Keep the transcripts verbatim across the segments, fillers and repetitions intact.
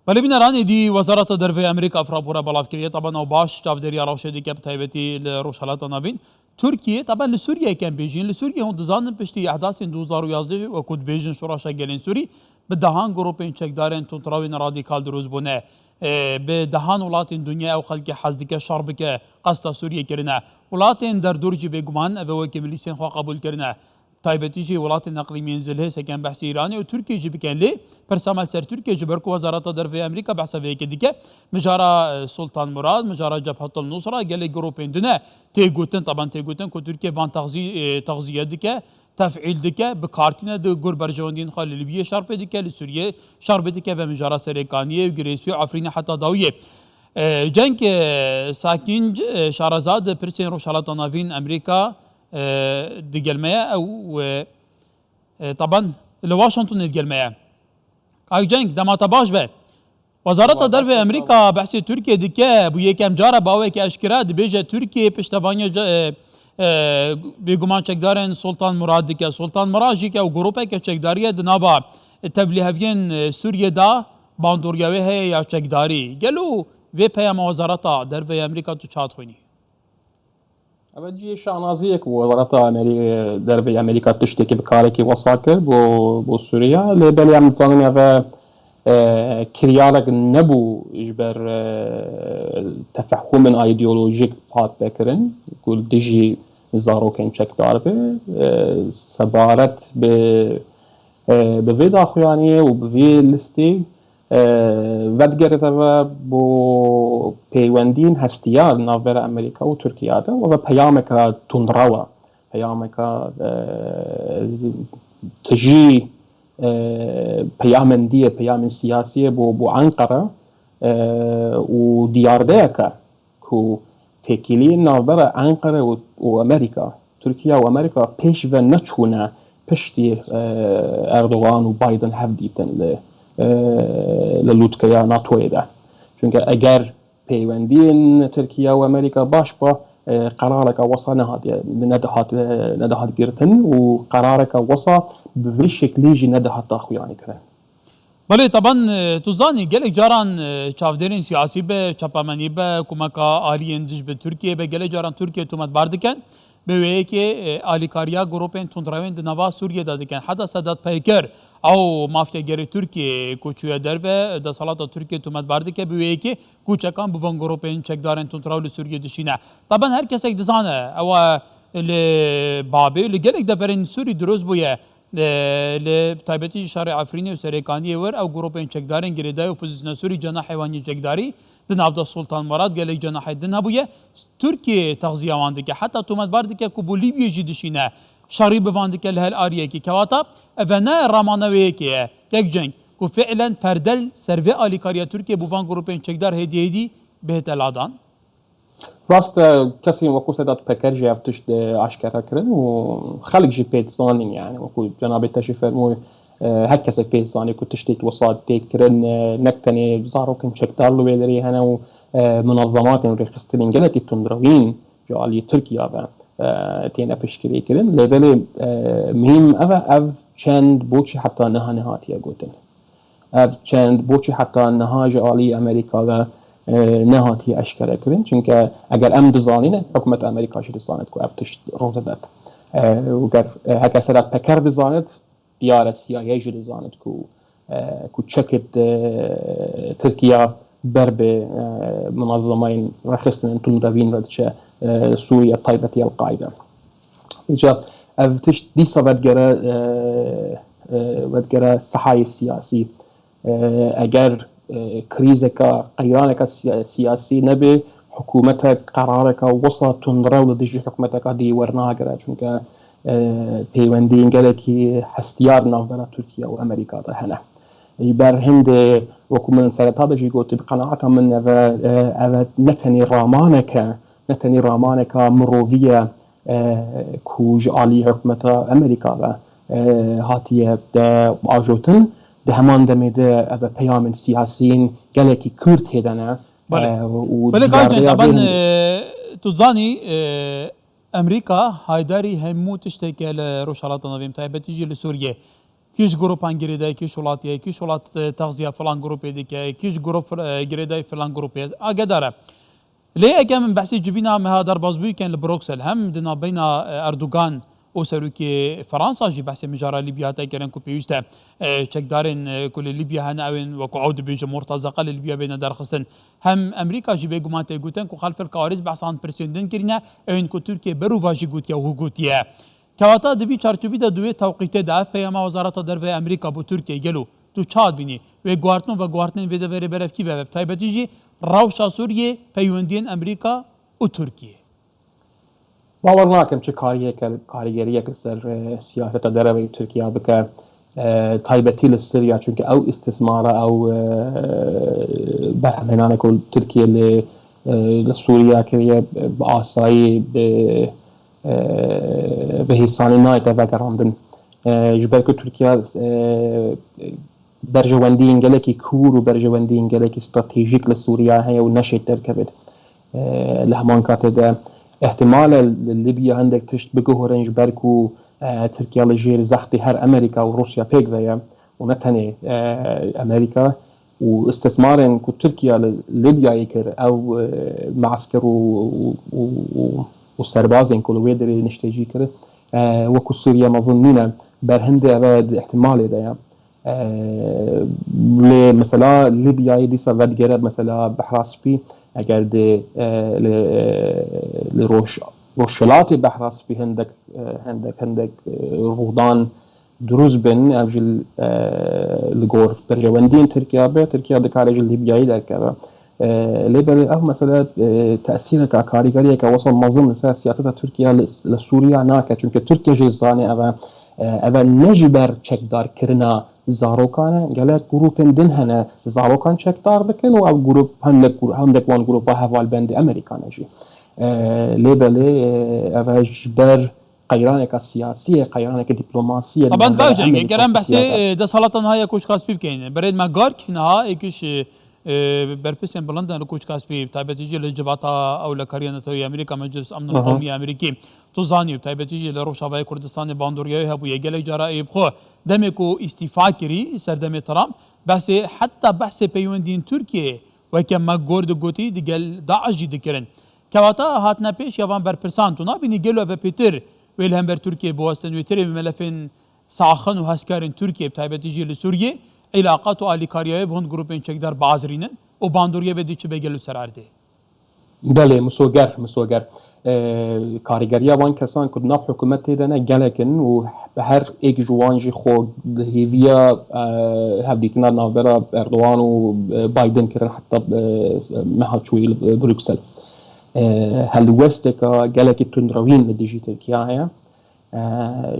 Belê bîneran, êdî Wezareta Derve ya Amerîka ev rapora belav kiriye. Taban ew baş çavdêriya rewşê dike, bi taybetî li Rojhelata Navîn. Tirkiye, taban li Sûriyeyê kem bêjîn. Li Sûriyê hûn dizanin piştî ehdasên du hezar û yazdeh, wekû dibêjin şoreşa gelên Sûrî, bi dehan grûpên çekdarên tundrewên radîkal dirûst bûne. Ê, bi dehan welatên dinya ew xelkê hez dike şer bike, qesta Sûriyê kirine. Welatên derdor jî bêguman ev ê wekî milîsên xwe qebûl kirine. Taybetî jî welatên eqlîmiyên zilhê, sekem behsê Îranê û Tirkiyê jî bikin. Lê pirsa me li ser Tirkiye, ji ber ku Wezareta Derve ya Amerîka behsa vê yekê dike, mijara, e, Sultan Murad, mijara Cebhetul Nusra, gelek grûpên din e tê gotin, taban tê gotin ku Tirkiye van texzî-, e, texziye dike, tefîl dike, bi kar tîne di gor berjewendiyên xwe li Libiyê şer pê dike, li Sûriyê şer pê dike, ve mijara Serêkaniyê û Girêspî û Efrînê heta dawiyê. E, Cenk, e, Sakînc, e, şareza di pirsên Rojhelata Navîn, Amerîka, e, digel me ye. Ew, e, e, taban li Washingtonê digel me ye. Kak Cenk, dema te baş be. Wezareta Derve Amerîka behsê Tirkiye dike, bû yekem cara bi awekî eşkera dibêje Tirkiye piştevaniya ce-, e, e, bêguman çekdarên Sultan Murad dike. Sultan Murad jî ke ew grûpeke çekdarî ye di nava, e, tevlîheviyên, e, Sûriyê de bandoriya wê heye ya çekdarî. Gelo vê peyama Wezareta Derve ya Amerîka tu çawa dixwînî? Ev cihê şanaziyek bû, Wezareta Amerî-, Derve ya Amerîka tiştekî bi karekî wesa kir bo, bo Sûriya. Lê belê em dizanin ev, e, kiryarek nebû ji ber, e, tefehumên îdeolojîk hat vekirin ku li dijî zarokên çekdar be. E, sebaret bi, e, bi vê daxuyaniyê û bi vê listê, e, vedigerite ve bo peywendiyên hestiyar navbera Amerîka û Tirkiye de û ve peyameke tundrew e, peyameke, e, tijî, e, peyamendiyê, peyamên siyasiyê bo, bo Enqere, e, û diyardeyeke ku têkiliyên navbera Enqere û, û Amerîka, Tirkiye û Amerîka pêş ve neçûne piştî, e, Erdogan û Biden hev dîtin li, e, li lûtkeya NATOyê de. Çunke eger peywendiyên Tirkiye û Amerîka baş ba, e, qerareke wesa nehatiye, nedihat, nedihat girtin û qerareke wesa bi vî şeklî jî nedihat daxuyanî kirin. Belê, taban, e, tu zanî, gelek caran, e, çavdêrên siyasî be, çapemenî be, kumeka aliyên dij bi Tirkiye be, gelek caran Tirkiye tometbar dikin. Bi wê yekê, e, alîkariya grûpên tundrewên di nava Sûriyê de dikin. Heta Sedat Peker, ew mafyagerê Tirkiye ku çûye derve, desthilata Tirkiye tometbar dike, bi wê yekê koçekan bi van grûpên çekdarên tundrew li Sûriyê dişîne. Taban her kesek dizane, ew e li Babê, li gelek deverên Sûrî dirust bûye. E, li taybetî jî şarê Efrînê û Serêkaniyê wir ew grûpên çekdarên girêdayî opozisyona Sûrî cenahê wan yê çekdarî di nav de Sultan Murad gelek cenahê din hebûye. Tirkiye texziya wan dike, heta tometbar dike ku bo Lîbyê jî dişîne, şerî bi van dike li her ariyekî. Kewata ev ne ramane wê yekê ye. Kek Cenk, ku fiilen perde li ser vê alîkariya Tirkiye bo van grûpên çekdar hêdî hêdî bihête ladan. Rast e, kesên wekû Sedat Peker jî ev tişt, e, aşkere kirin û xelk jî pê dizanîn, yani wekû cenabê te jî fermû, e, her kesek pê dizanî ku tiştêk wisa tê kirin, e, nek tenê zarokên çekdar li wê derê hene û, e, munazematên rêxistinên gelekî tundrewîn ji aliyê Tirkiye ve, e, têne piştgirî kirin. Lê belê, e, muhîm ev e, ev çend boçî heta niha nehatiye gotin. Ev çend boçî heta niha ji alî Amerîka ve, e, nehatiye eşkere kirin. Çunke eger em dizanîne, hikûmeta Amerîka jî dizanit ku ev tişt rû didet. E, û ger, e, heke Sedat Peker dizanit, diyar e C I A jî dizanit ku, e, ku çekit, e, Tirkiye ber bi, e, munazemayên rêxistinên tundrevîn ve diçe, e, Sûriye, taybetî El-Qaîde. Îca ev tişt dîsa vedigere, e, e, vedigere sehayê siyasî. E, eger, e, krîzeka, qeyraneka siya-, siyasî nebe, hikûmetek qerareka wisa tundrew li dijî hikûmeteka dî wernagire. Çunke, e, peywendiyên gelekî hestiyar navbera Tirkiye û Amerîka de hene. Ji ber hindê, wekû min sereta de jî gotî, bi qenaeta min ev e, e, ev e ne tenê ramaneke, ne tenê ramaneka mirovî ye, e, ku ji alî hikûmeta Amerîka ve, e, hatiye de ajotin. Di heman demê de ev peyamên siyasiyên gelekî kûr tê de ne. Belê. E, û Belê, Kak Cenk, diyardeya taban, vê e, tu zanî, e, Amerîka haydarî hemû tiştekê li Rojhelata Navîn, taybetî jî li Sûriyê. Kî ji grupan girêdayî, kî ji welatiyê, kî ji welat, e, texziya filan grûpê dike, kî ji grûp fil-, e, girêdayî filan grûpê. Agedar e. Lê eger min behsê civîna meha derbazbûyî ken li Bruksel, hem di navbeyna, e, Erdogan û serokê Fransa jî behsê mijara Lîbya hate kirin ku pêwîst e, e, çekdarên, e, ku li Lîbya hene, ew ên wekû ew dibêje murtezeqa li Lîbya bêne derxistin. Hem Amerîka jî bêguman tê gotin ku Xelfel Kawarîz behsa hin pirsên din kirîne, ew ên ku Tirkiye berovajî gotiye û gotiye. Kewata di vî çarçovî de di wê tewqîtê de ev peyama Wezareta Derve ya Amerîka bo Tirkiyeyê gelo tu çawa dibînî? Wê guhartin û veguhartinên vê deverê berev kî vebe? Bi taybetî jî rewşa Sûriyê, peywendiyên Amerîka û Tirkiyê. Bawer nakim çi kariyeke, karîgeriyek li ser, e, siyaseta derve yê Tirkiye bike, e, taybetî li Siriya, çunke ew îstismara, ew, e, berhemênane ku Tirkiye li, e, li Sûriya kiriye, bi asayî, bi, e, bi hêsanî nayête vegerandin. E, ji ber ku Tirkiye, e, berjewendiyên gelekî kûr û berjewendiyên gelekî stratejîk li Sûriya heye û neşê derkevit. E, li heman katê de ihtimal e li Libya hindek tişt biguherin ji ber ku, e, Tirkiye li jêr zextê her Amerîka û Rûsya pêk ve ye û ne tenê, e, Amerîka û istismarên ku Tirkiye li Libyayê kir, ew, e, mesker û, û, û, û, û serbazên ku li wê derê niştecî kir, e, wekû Sûriye mezin nîne. Berhindê ev e di ihtimalê de ye. E, lê mesela Libyayê dîsa vedigere mesela Behra Spî, eger di, e, li, e, li roj-, rojhilatê Behra Spî hindek, e, hindek, hindek, e, rûdan dirûst bin, ev jî, e, li gor berjewendiyên Tirkiye be, Tirkiye dikare ji Libyayê derkeve. E, lê belê ev mesele, e, tesîreke, karîgeriyeke wisa mezin li ser siyaseta Tirkiye li, li Sûriye nake. Çunke Tirkiye jî dizane ev e, e, ev e ne ji ber çekdarkirina zarokan e. Gelek grûpên din hene zarokan çekdar dikin û ev grûp, hindek grû-, hindek wan grûpa hevalbendê Amerîkan e jî. E, lê belê, e, ev e ji ber qeyraneke siyasî ye, qeyraneke dîplomasî ye. Taban di navbera gavê cengê, Amerîka û Tirkiye de. Eger em behsê, e, desthilata niha ya Koçka Spî bikeyn. Berêd me Garg niha êkiş, e, e, berpirsên bilind in li Koçka Spî, bi taybetî jî li Civata Ewlekariya Netewî ya Amerîka, Meclis Emnul Qewmî ya Amerîkî. Tu zanî, bi taybetî jî li Rojavayê Kurdistana bandoriyayê hebûye. Gelek cara ê bi xwe demê ku îstîfa kirî serdemê Trump, behsê, heta behsê peywendiyên Tirkiyeyê weke me gor digotî, digel DAIŞ jî dikirin. Kewata hatine pêş ya van berpirsan, tu nabînî gelo ev e pêtir wê li hember Tirkiyeyê biwestin, wê tirê bi melefên saxin û hezkarên Tirkiyeyê, bi taybetî jî li Sûriyê, îlaqat û alîkariya wê bi hûn grûpên çekdar biazirînin û bandoriya vê dê çi be gelo ser erdê? Belê, misoger, misoger. E, karîgeriya van kesan ku di nav hikûmetê de ne gelek in û her êk ji wan jî xwe di hêviya, e, hevdîtina navbera Erdogan û, e, Biden kirin heta, e, meha çûyî li Bruksel. E, helwesteka gelekî tundrewîn li dijî Tirkiya heye. E,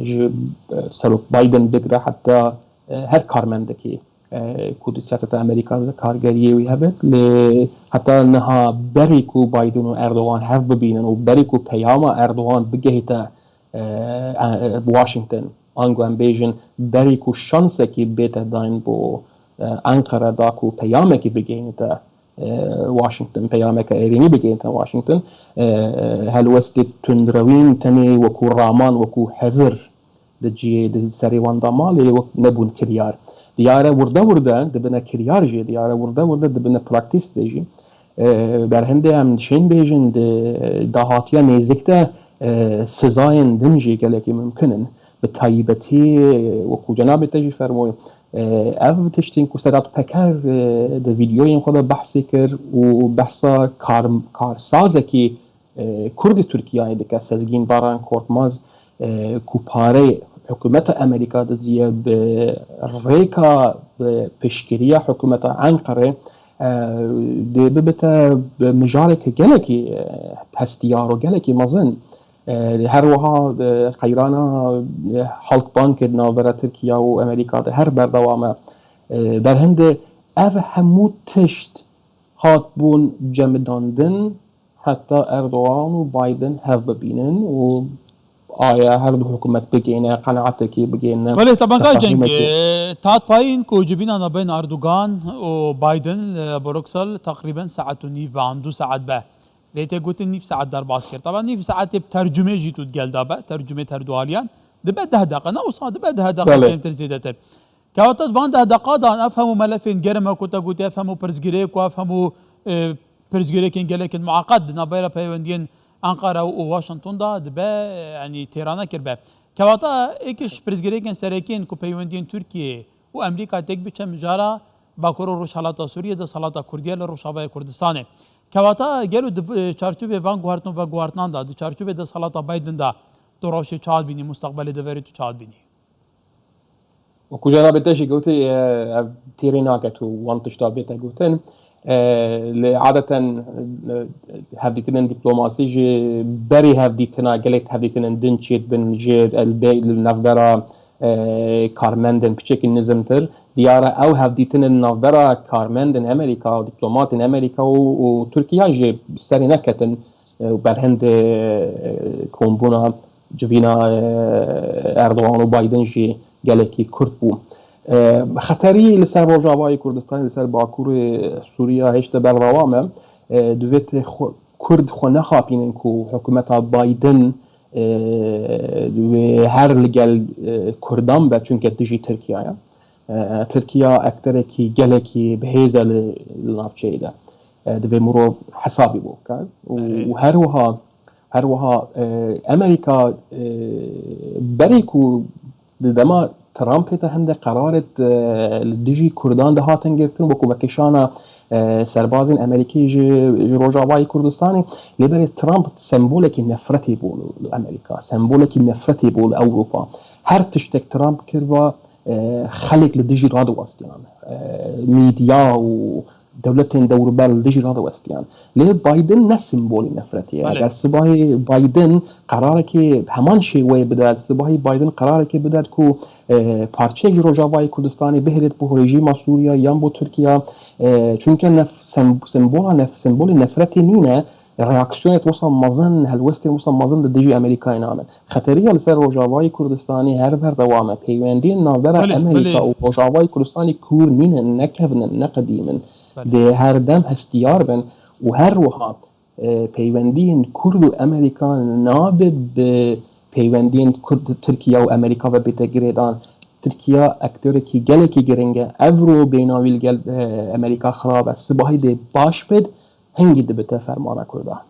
ji, e, Serok Biden bigire heta, e, her karmendekî, e, ku di siyaseta Amerîka de kargeriyê wî hebe. Lê heta niha berî ku Biden û Erdogan hev bibînin û berî ku peyama Erdogan bigehîte, e, e, Washington, ango em bêjin, berî ku şansekî bête dayîn bo, e, Enqere da ku peyamekî bigihînite, e, Washington, peyameke erênî bigihînite Washington, e, helwestê tundrewîn tenê wekû raman, wekû hezir di cihê, di serê wan de ma, lê wek nebûn kiryar. Diyar e, wirde wirde dibine kiryar jî, diyar e, wirde wirde dibine praktîs de jî. E, berhindê em dişên bêjin, di dahatiya nêzik de, e, sizayên din jî gelekî mimkin in. Bi taybetî, e, wekû cenabê te jî fermoy, e, ev tiştên ku Sedat Peker, e, di vîdeoyên xwe de behsê kir û behsa kar-, karsazekî e, Kurdê Tirkiyeyê dike, Sezgîn Baran Korkmaz, e, ku pareyê hikûmeta Amerîka diziye bi rêka, bi piştgiriya hikûmeta Enqerê, e, dê bibite bi mijareke gelekî, e, hestiyar û gelekî mezin. E, her wiha, e, qeyrana, e, Halkbankê di navbera Tirkiye û Amerîka de her berdewam e. E, berhindê ev hemû tişt hatbûn cemidandin, heta Erdogan û Biden hev bibînin û aya her du hikûmet bigihîne, qenaetekê bigihîne, Belê, taban ka ceng, tefahûmekê. E, tat payîn ku civîna navbeyna Erdogan û Biden li Bruksel teqrîben saet û nîv be, an du saet be. Lê tê gotin nîv saet derbas kir. Taban nîv saetê bi tercumê jî tu digel de be, tercumê her du aliyan. Dibe deh deqa, ne wisa, dibe deh deqa Belê. kêmtir zêdetir. Kewata van deh deqa de ev hemû melefên germ e ku te gotî, ev hemû pirsgirêk û ev hemû, e, pirsgirêkên gelekên muaqet di navbera peywendiyên Enqere û Washington de dibe, e, yanî têra nekiribe. Kewata êkî ji pirsgirêkên serekî yên ku peywendiyên Tirkiyê û Amerîka têk biçe mijara Bakur û Rojhelata Sûriyê, desthilata Kurdî ye li Rojavayê Kurdistanê. Kewata gelo di, e, çarçovê van guhertin û veguhertinan de, di çarçovê desthilata Biden de, tu rewşê çawa dibînî, mustaqbelê deverê tu çawa dibînî? Wekî cenabê te jî gotî, e, ev têrê nake tu wan tişta bête gotin. E, lê adeten, e, hevdîtinên dîplomasî jî berî hevdîtina, gelek hevdîtinên din çêdibin jê, elbê li navbera, e, karmendên piçekî nizimtir. Diyar e ew hevdîtinên navbera karmendên Amerîka, dîplomatên Amerîka û, û Tirkiya jî serê neketin, e, û berhindê, e, kombûna civîna, e, Erdogan û Biden jî gelekî kurt bû. E, xeterî li ser Rojavayê Kurdistanê, li ser Bakurê Sûriya hêşte berdewam e. E, divê tê xwe, Kurd xwe nexapînin ku hikûmeta Biden, e, divê her li gel, e, Kurdan be, çunke dijî Tirkiye ye. E, Tirkiye ekterekî gelekî bihêz e li, li navçeyê de. E, divê mirov hesabî bo bike. Û, Erê. û her wiha, her wiha, e, Amerîka, e, berê ku di dema Trumpê de hindek qerarê, e, li dijî Kurdan dihatin girtin, wekû vekişana, e, serbazên Amerîkî ji, ji Rojavayê Kurdistanê. Lê berê Trump sembolekî nefretê bû li, li Amerîka, sembolekî nefretê bû li Ewropa. Her tiştek Trump kiriba, e, xelk li dijî radiwestiyan. E, mîdya û dewletên dewrûber li dijî radiwestiyan. Lê Biden ne simbolî nefretê ye. Belê. Eger sibahî Biden qerarekê heman şêweyê bide, sibahî Biden qerarekê bide ku, e, parçeyek ji Rojavayê Kurdistanê bihêlêt bo rejîma Sûriya yan bo Tirkiya, e, çunke nef-, sem-, sembola nef-, sembolê nefretê nîne, reaksiyonê wisa mezin, helwestên wisa mezin di dijî Amerîkayê nabin. Xeteriya li ser Rojavayê Kurdistanê her berdewam e. Peywendiyên navbera Belê, Amerîka belê. û Rojavayê Kurdistanê kûr nînin, ne kevn in, ne qedîm in. Belê. Dê her dem hestiyar bin û her wiha, e, peywendiyên Kurd û Amerîka nabe bi peywendiyên Kurd, Tirkiye û Amerîka ve bête girêdan. Tirkiye ektorekî gelekî giring e. Evro bêhna wî li gel, e, Amerîka xirab e. Sibahî dê baş bid, hingî dibite fermana Kurda.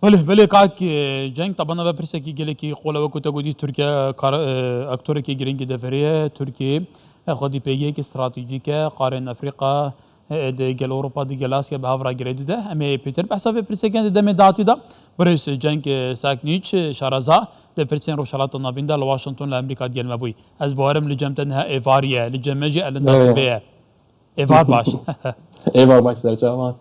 Belê, belê kak, e, Cenk, taban ev pirsekî gelekî qol e, wekû te gotî Tirkiye kar, e, aktorekî girîngî deverê ye. Tirkiye, e, xwedî pêgehekî stratejîk e, qarên Efrîka, e, di gel Ewropa, di gel Asya bi hev re girê dide. Em ê pêtir behsa vê pirsekê di demê dahatî de. Birêz Cenk, e, Saknîç, e, şareza di pirsên Rojhelata Navîn de li Washington li Amerîka digel me bûyî. Ez bawerim li cem te niha êvarî ye, li cem me jî elinda Eyvallah. sibê ye. Êvar baş. Êvar baş serçavan.